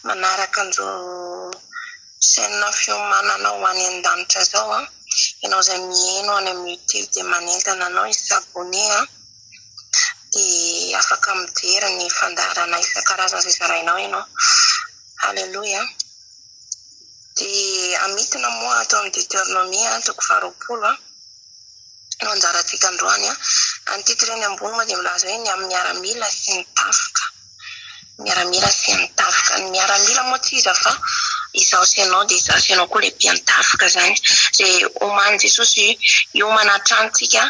Manaraka an'izao chaîne fiomanana ho any an-danitra izao an, ianao izay mihaino any amin'ny youtube dia manentana anao hi-s'abonner an, dia afaka mijery ny fandaharana isan-karazany izay zarainao ianao. Haleloia. Dia hamintina moa ato amin'ny Deuteronomie toko faharoapolo an. no anjarantsika androany an. Ny titre eny ambony moa dia milaza hoe ny amin'ny miaramila sy ny tafika. Miaramila sy ny tafika. Ny miaramila moa tsy iza fa izaho sy ianao dia izaho sy ianao koa ilay mpiantafika izany. Izay omanin'i Jesosy hiomana hatrany tsika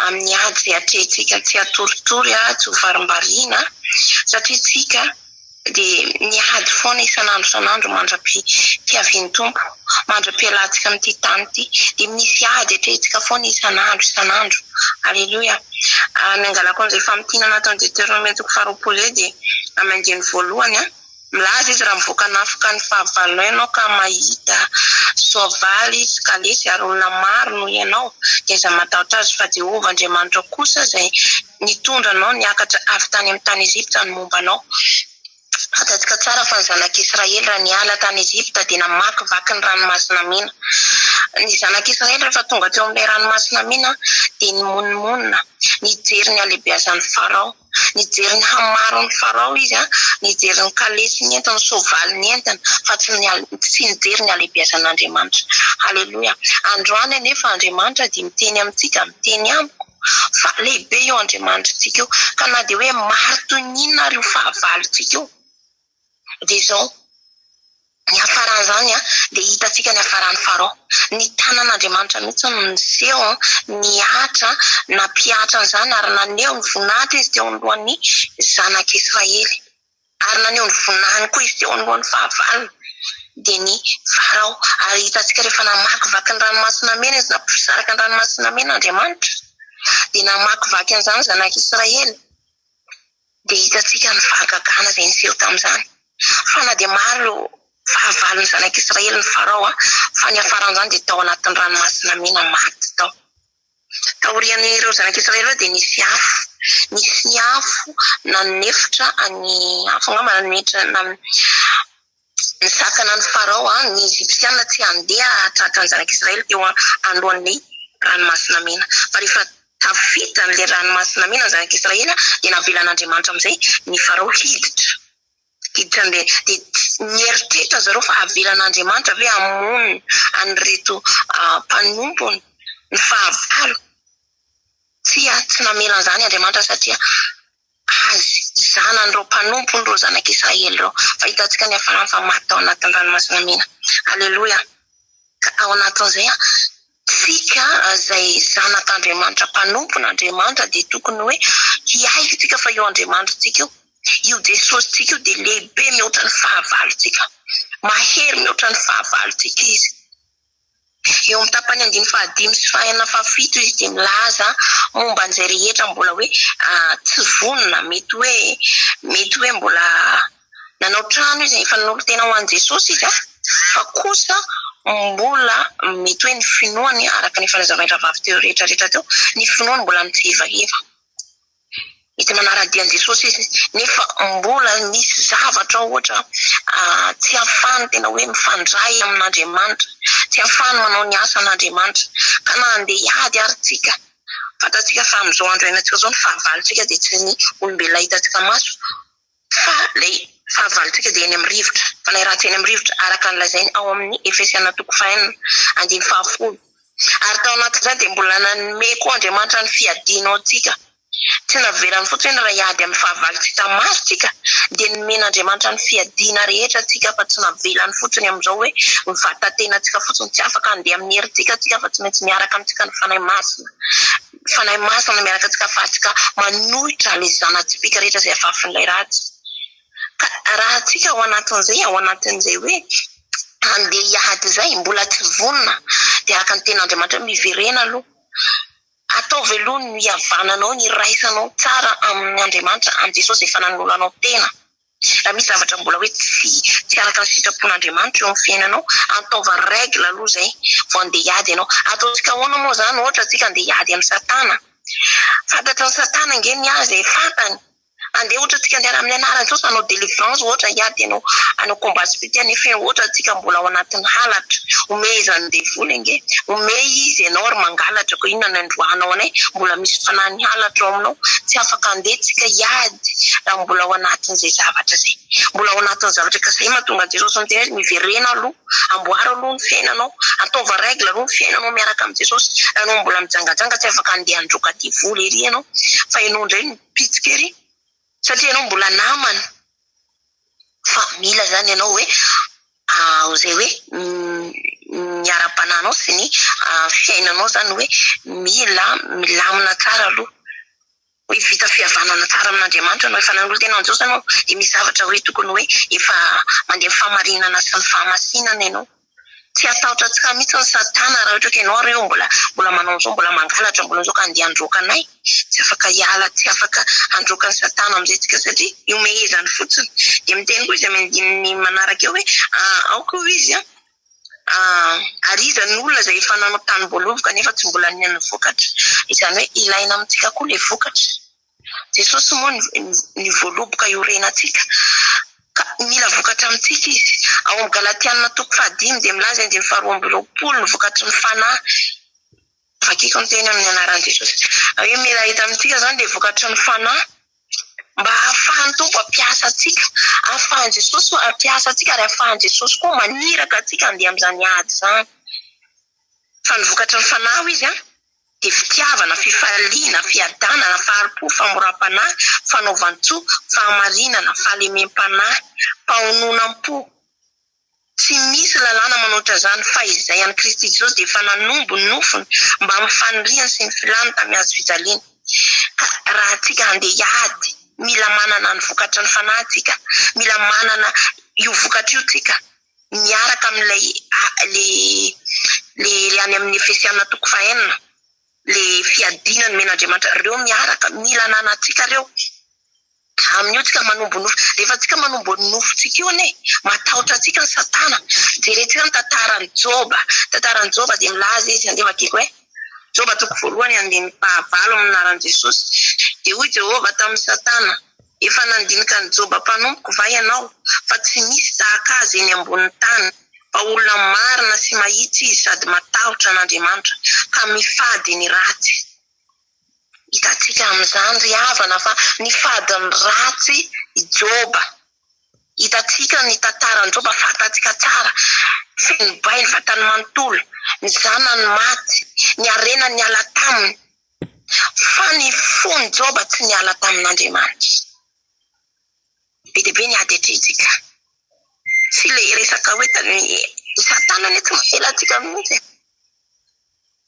amin'ny ady izay atrehintsika, tsy hatoritory, tsy ho varimbariana satria tsika dia miady foana isan'andro isan'andro mandra-piavian'ny Tompo, mandra-pialantsika amin'ity tany ity, dia misy ady atrehintsika foana isan'andro isan'andro. Aleloia. Ny angalako an'izay famintinana ato amin'ny Deuteronome toko faharoapolo izay dia amin'ny andininy voalohany, milaza izy raha mivoaka hanafika ny fahavalonao ianao ka mahita soavaly sy kalesy ary olona maro noho ianao, dia aza matahotra azy fa Jehovah Andriamanitrao kosa izay Nitondra anao niakatra avy tany amin'ny tany Egypta ny momba anao. Fantatsika tsara fa ny zanak'Israely raha niala tany Egypta dia namakivaky ny Ranomasina Mena. Ny zanak'Israely rehefa tonga teo amin'ilay Ranomasina Mena dia nimonomonona, nijery ny halehibeazan'i Farao, nijery ny hamaron'i Farao izy, nijery ny kalesy nentiny, ny soavaly nentiny, fa tsy tsy nijery ny halehibeazan'Andriamanitra. Haleloia! Androany anefa Andriamanitra dia miteny amintsika, miteny amiko, Fa lehibe io Andriamanitritsika io, ka na dia hoe maro toy ny inona ary io fahavalontsika io, dia izao, ny hafaran'izany dia hitantsika ny hafaran'i Farao. Ny tanan'Andriamanitra mihitsy no niseho, nihatra, nampihatra an'izany ary naneho ny voninahitra izy teo anoloan'ny zanak'Israely. Ary naneho ny voninahiny koa izy teo anoloan'ny fahavalony, dia ny Farao. Ary hitantsika rehefa namakivaky ny Ranomasina Mena izy, nampisaraka ny Ranomasina Mena Andriamanitra, dia namakivaky an'izany ny zanak'Israely, dia hitantsika ny fahagagana izay niseho tamin'izany. Fa na dia maro ireo fahavalon'ny zanak'Israely ny Farao, fa ny niafaran'izany dia tao anatin'ny Ranomasina Mena maty tao. Taorian'ireo zanak'Israely ireo dia nisy afo. Nisy afo nanefotra an'i, afo angamba nanohitra, nisakana an'i Farao, ny Egyptiana tsy handeha hahatratra ny zanak'Israely teo anoloan'ny Ranomasina Mena. Fa rehefa tafita an'ilay Ranomasina Mena ny zanak'Israely dia navelan'Andriamanitra amin'izay ny Farao hiditra. Hiditra an'ilay, dia nieritreritra zareo fa avelan'Andriamanitra ve hamono an'ireto mpanompony, ny fahavalo? Tsia, tsy namela an'izany Andriamanitra satria Azy, zanany ireo mpanompony ireo zanak'Israely ireo. Fa hitantsika ny hafarany fa maty tao anatin'ny ranomasina mena. Aleloia! Ka ao anatin'izay, tsika izay zanak'Andriamanitra, mpanompon'Andriamanitra dia tokony hoe hiaiky tsika fa io Andriamanitritsika io, io Jesosintsika io dia lehibe mihoatra ny fahavalontsika, mahery mihoatra ny fahavalontsika Izy. Eo amin'ny tapany andininy fahadimy sy fahenina fahafito izy dia milaza momba an'izay rehetra mbola hoe tsy vonona, mety hoe mety hoe mbola nanao trano izy, efa nanolo-tena ho an'i Jesosy izy fa kosa mbola mety hoe ny finoany araka ny efa nazavain-dRahavavy teo rehetra rehetra teo, ny finoany mbola mitsivaiva. Mety manara-dia an'i Jesosy izy nefa mbola misy zavatra ohatra tsy ahafahany tena hoe mifandray amin'Andriamanitra, tsy ahafahany manao ny asan'Andriamanitra. Ka na handeha hiady ary tsika, fantatsika fa amin'izao andro iainantsika izao ny fahavalontsika dia tsy ny olombelona hitantsika maso fa ilay fahavalontsika dia eny amin'ny rivotra, fanahy ratsy eny amin'ny rivotra araka ny lazainy ao amin'ny Efesiana toko fahenina andininy fahafolo. Ary tao anatin'izany dia mbola nanome koa Andriamanitra ny fiadiana ho antsika. Tsy navelany fotsiny raha hiady amin'ny fahavalo tsy hita maso tsika dia nomen'Andriamanitra ny fiadiana rehetra tsika fa tsy navelany fotsiny amin'izao hoe mivatatenantsika fotsiny tsy afaka handeha amin'ny herintsika tsika fa tsy maintsy miaraka amintsika ny Fanahy Masina. Fanahy Masina miaraka antsika afahantsika manohitra ilay zana-tsipìka rehetra izay afafin'ilay ratsy. Ka raha tsika ao anatin'izay, ao anatin'izay hoe handeha hiady izay, mbola tsy vonona, dia araka ny tenin'Andriamanitra hoe miverena aloha. Ataovy aloha ny hihavananao, ny hiraisanao tsara amin'Andriamanitra, amin'i Jesosy izay efa nanoloanao tena. Raha misy zavatra mbola hoe tsy tsy araka ny sitrapon'Andriamanitra eo amin'ny fiainanao, ataova règle aloha izay vao andeha hiady ianao. Ataontsika ahoana moa izany ohatra tsika andeha hiady amin'i Satana? Fantatry ny Satana ange ny azy e, fantany. Andeha ohatra tsika andeha amin'ny anaran'i Jesosy hanao délivrance ohatra hiady hanao hanao combat spirituel nefa ohatra tsika mbola ao anatin'ny halatra. Omehezan'ny devoly ange. Omehy izy ianao ary mangalatra koa inona no androahanao anay? Mbola misy fanahin'ny halatra ao aminao. Tsy afaka andeha tsika hiady raha mbola ao anatin'izay zavatra izay. Mbola ao anatin'ny zavatra ka izay mahatonga an'i Jesosy miteny hoe miverena aloha, amboaro aloha ny fiainanao, ataova règle aloha ny fiainanao miaraka amin'i Jesosy. Raha ianao mbola mijangajanga tsy afaka andeha handroaka devoly ery ianao fa ianao indray no mipitsika ery satria ianao mbola namana. Fa mila izany ianao hoe izay hoe ny ara-panahinao sy ny fiainanao izany hoe mila milamina tsara aloha. Hoe vita fihavanana tsara amin'Andriamanitra ianao, efa nanolo-tena an'i Jesosy ianao, dia misy zavatra hoe tokony hoe efa mandeha amin'ny fahamarinana sy ny fahamasinana ianao. Tsy hatahotra antsika mihitsy ny satana raha ohatra ka ianao ary eo mbola mbola manao an'izao, mbola mangalatra, mbola izao ka handeha handroaka anay. Tsy afaka hiala, tsy afaka handroaka ny satana amin'izay tsika satria ihomehezany fotsiny. Dia miteny koa izy amin'ny andininy manaraka eo hoe aoka hoy izy an, ary iza ny olona izay efa nanao tanim-boaloboka nefa tsy mbola nihinana vokatra? Izany hoe ilaina amintsika koa ilay vokatra. Jesosy moa ny voaloboka iorenantsika ka mila vokatra amintsika Izy. Ao amin'ny Galatiana toko fahadimy dia milaza andininy faharoa amby roapolo ny vokatry ny Fanahy. Vakiko ny teny amin'ny anaran'i Jesosy. Hoe mila hita amintsika izany dia vokatry ny Fanahy mba hahafahan'ny Tompo hampiasa antsika, hahafahan'i Jesosy hampiasa antsika ary hahafahan'i Jesosy koa maniraka antsika handeha amin'izany ady izany. Fa ny vokatry ny Fanahy hoy Izy an, dia fitiavana, fifaliana, fiadanana, fahari-po, famoram-panahy, fanaovan-tsoa, fahamarinana, fahalemem-panahy, fahononam-po. Tsy misy lalàna manoatra izany, fa izay an'i Kristy Jesosy dia efa nanombo ny nofony mbamin'ny faniriany sy ny filany tamin'ny hazo fijaliana. Ka raha antsika handeha hiady, mila manana ny vokatry ny Fanahy tsika, mila manana io vokatra io tsika, miaraka amin'ilay le le any amin'ny Efesiana toko fahenina, le fiadiana nomen'Andriamanitra, ireo miaraka, mila ananantsika ireo. Amin'io tsika manombo nofo, rehefa tsika manombo ny nofontsika io anie, matahotra antsika ny satana. Jerentsika ny tantaran'i Joba, tantaran'i Joba dia milaza izy, andeha vakiko e. Joba toko voalohany andininy fahavalo amin'ny anaran'i Jesosy. Dia hoy Jehovah tamin'i Satana, Efa nandinika an'i Joba mpanompoko va ianao, fa tsy misy tahaka azy eny ambonin'ny tany, fa olona marina sy mahitsy izy sady matahotra an'Andriamanitra, ka mifady ny ratsy. Hitantsika amin'izany ry havana fa nifady ny ratsy i Joba. Hitantsika ny tantaran'i Joba, fantatsika tsara. Feno bay ny vatany manontolo, ny zanany maty, ny harena niala taminy. Fa ny fon'i Joba tsy niala tamin'Andriamanitra. Be dia be ny ady atrehintsika. Tsy ilay resaka hoe i Satana anie tsy mamela antsika mihitsy e.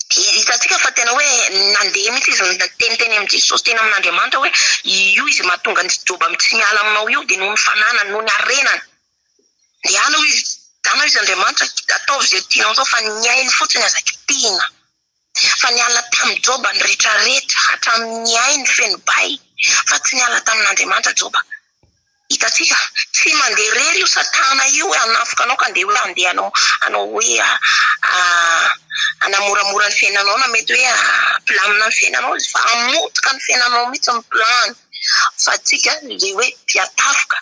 Hitantsika fa tena hoe nandeha mihitsy izy niteniteny amin'i Jesosy teny amin'Andriamanitra hoe io izy mahatonga an'i Joba tsy miala aminao io dia noho ny fananany, noho ny harenany. Ndehana hoy izy, ndana hoy izy Andriamanitra, ataovy izay tianao atao fa ny ainy fotsiny aza kitihina. Fa niala tamin'i Joba ny retraretra, hatramin'ny ainy feno bay, fa tsy niala tamin'Andriamanitra Joba. Hitantsika, tsy mandeha irery io satana io hoe hanafoka anao ka andeha hoe handeha hanao hanao hoe hanamoramora ny fiainanao na mety hoe hampilamina ny fiainanao izy fa hamotika ny fiainanao mihitsy ny plan-ny. Fa tsika le hoe mpiatafoka,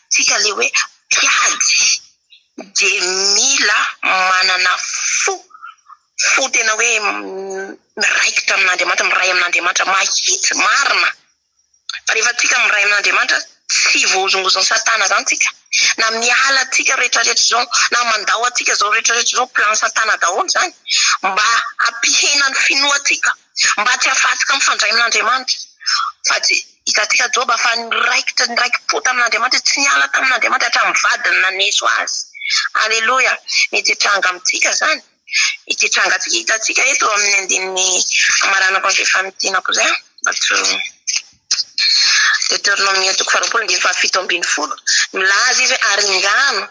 tsika le hoe mpiady dia mila manana fo, fo tena hoe miraikitra amin'Andriamanitra, miray amin'Andriamanitra, mahitsy, marina. Fa rehefa tsika miray amin'Andriamanitra, tsy voahozongozon'i Satana zany tsika. Na miala antsika rehetra rehetra izao, na mandao antsika izao rehetra rehetra izao, plan Satana daholo izany, mba hampihena ny finoantsika, mba tsy hahafahantsika mifandray amin'Andriamanitra. Fa tsy hitantsika Joba fa niraikitra, niraiki-po tamin'Andriamanitra, tsy niala tamin'Andriamanitra hatramin'ny vadiny naneso azy. Aleloia! Mety hitranga amintsika izany. Ity trangantsika hitantsika eto amin'ny andininy hamaranako an'izay famintinako izay mba tsy Deuteronomia toko faharoapolo andininy fahafito ambin'ny folo. Milaza izy hoe aringano,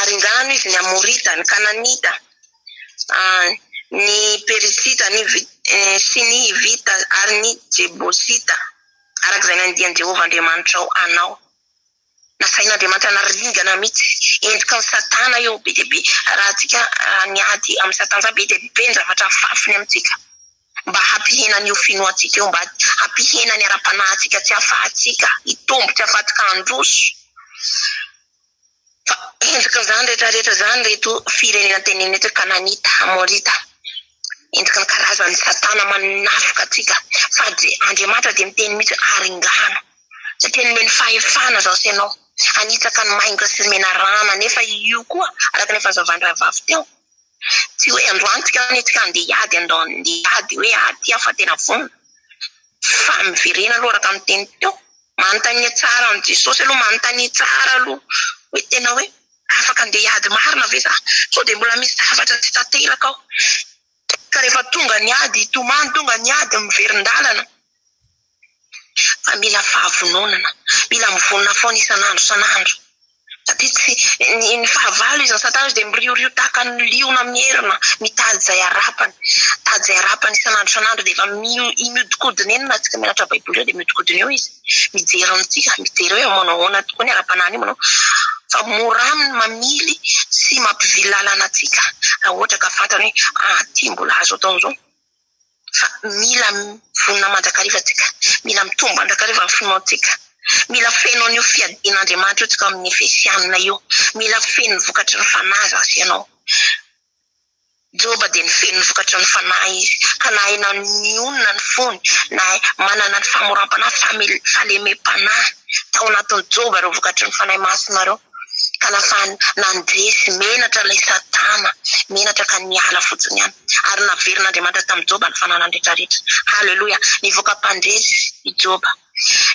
aringano izy ny Amorita, ny Kananita, ny Perizita, ny sy ny Hivita ary ny Jebosita, araka izay nandidian'i Jehovah Andriamanitrao anao. Nasain'Andriamanitra naringana mihitsy. Endriky ny satana io be dia be. Raha antsika niady amin'ny satana izany be dia be ny zavatra afafiny amintsika. Mba hampihena an'io finoantsika io, mba hampihena ny ara-panahintsika tsy hahafahantsika hitombo, tsy hahafahantsika handroso. Fa endriky izany rehetra rehetra izany ireto firenena tenenina eto hoe Kananita, Amorita. Endriky ny karazan'i Satana manafika antsika. Fa Andriamanitra dia miteny mihitsy hoe aringano. Satria nomeny fahefana izao sy ianao hanitsaka ny maingoka sy ny menarana nefa io koa araka ny efa nazavan-drahavavy teo. Tsy hoe androany tsika anie tsika andeha hiady andao andeha hiady hoe aty aho fa tena vonona. Fa miverena aloha araka ny teny teo. Manontania tsara an'i Jesosy aloha, manontania tsara aloha hoe tena hoe afaka andeha hiady marina ve za? Sao dia mbola misy zavatra tsy tanteraka ao. Ka rehefa tonga ny ady hitomany, tonga ny ady miverin-dalana. Fa mila fahavononana, mila mivonona foana isan'andro isan'andro. Satria tsy, ny, ny fahavalo izy, ny satana izy dia miriorio tahaka ny liona mierona, mitady izay harapany. Mitady izay harapany isan'andro isan'andro dia efa mihodinkodina eny na tsika mianatra baiboly eo dia mihodinkodina eo izy. Mijery antsika, mijery hoe manao ahoana tokoa ny ara-panahiny manao. Fa mora aminy mamily sy mampivily lalana antsika raha ohatra ka fantany hoe ah, ity mbola azo atao amin'izao. Fa mila mivonona mandrakariva tsika, mila mitombo mandrakariva ny finoantsika, mila feno an'io fiadian'Andriamanitra io tsika ao amin'ny Efesianina io, mila feno ny vokatry ny Fanahy za sy ianao. Joba dia nifeno ny vokatry ny Fanahy izy, ka nahay nionona ny fony, nahay manana ny famoram-panahy, fahalemem-panahy tao anatin'i Joba ireo vokatry ny Fanahy Masina ireo. Ka nafahany nandresy, menatra ilay satana, menatra ka niala fotsiny ihany. Ary naverin'Andriamanitra tamin'i Joba ny fananany rehetra rehetra. Haleloia! Nivoaka mpandresy i Joba.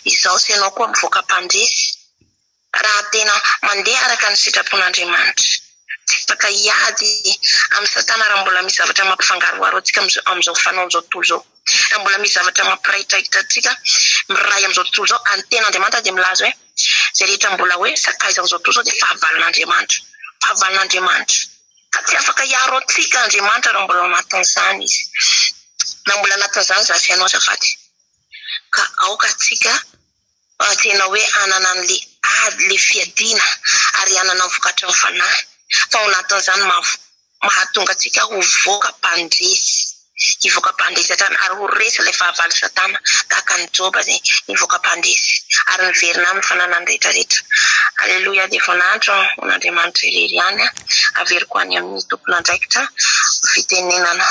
Izaho sy ianao koa mivoaka mpandresy raha tena mandeha araka ny sitrapon'Andriamanitra. Tsy afaka hiady amin'i Satana raha mbola misy zavatra mampifangaroharo antsika amin'izao fanaon'izao tontolo izao. Raha mbola misy zavatra mampiraitraikitra antsika miray amin'izao tontolo izao, ary ny tenin'Andriamanitra dia milaza hoe, Izay rehetra mbola hoe sakaizan'izao tontolo izao dia fahavalon'Andriamanitra. Fahavalon'Andriamanitra. Ka tsy afaka hiaro antsika Andriamanitra raha mbola ao anatin'izany Izy. Na mbola anatin'izany izaho sy ianao azafady. Ka aoka antsika tena hoe hanana an'ilay ady, ilay fiadiana ary hanana ny vokatry ny Fanahy. Fa ao anatin'izany mahatonga antsika ho voaka mpandresy. Hivoaka mpandresy hatrany ary ho resy ilay fahavalo Satana, tahaka an'i Joba izay nivoaka mpandresy ary niverina aminy ny fananany rehetra rehetra. Aleloia dia voninahitra ho an'Andriamanitra irery ihany. Averiko any amin'ny tompon'andraikitra fitenenana.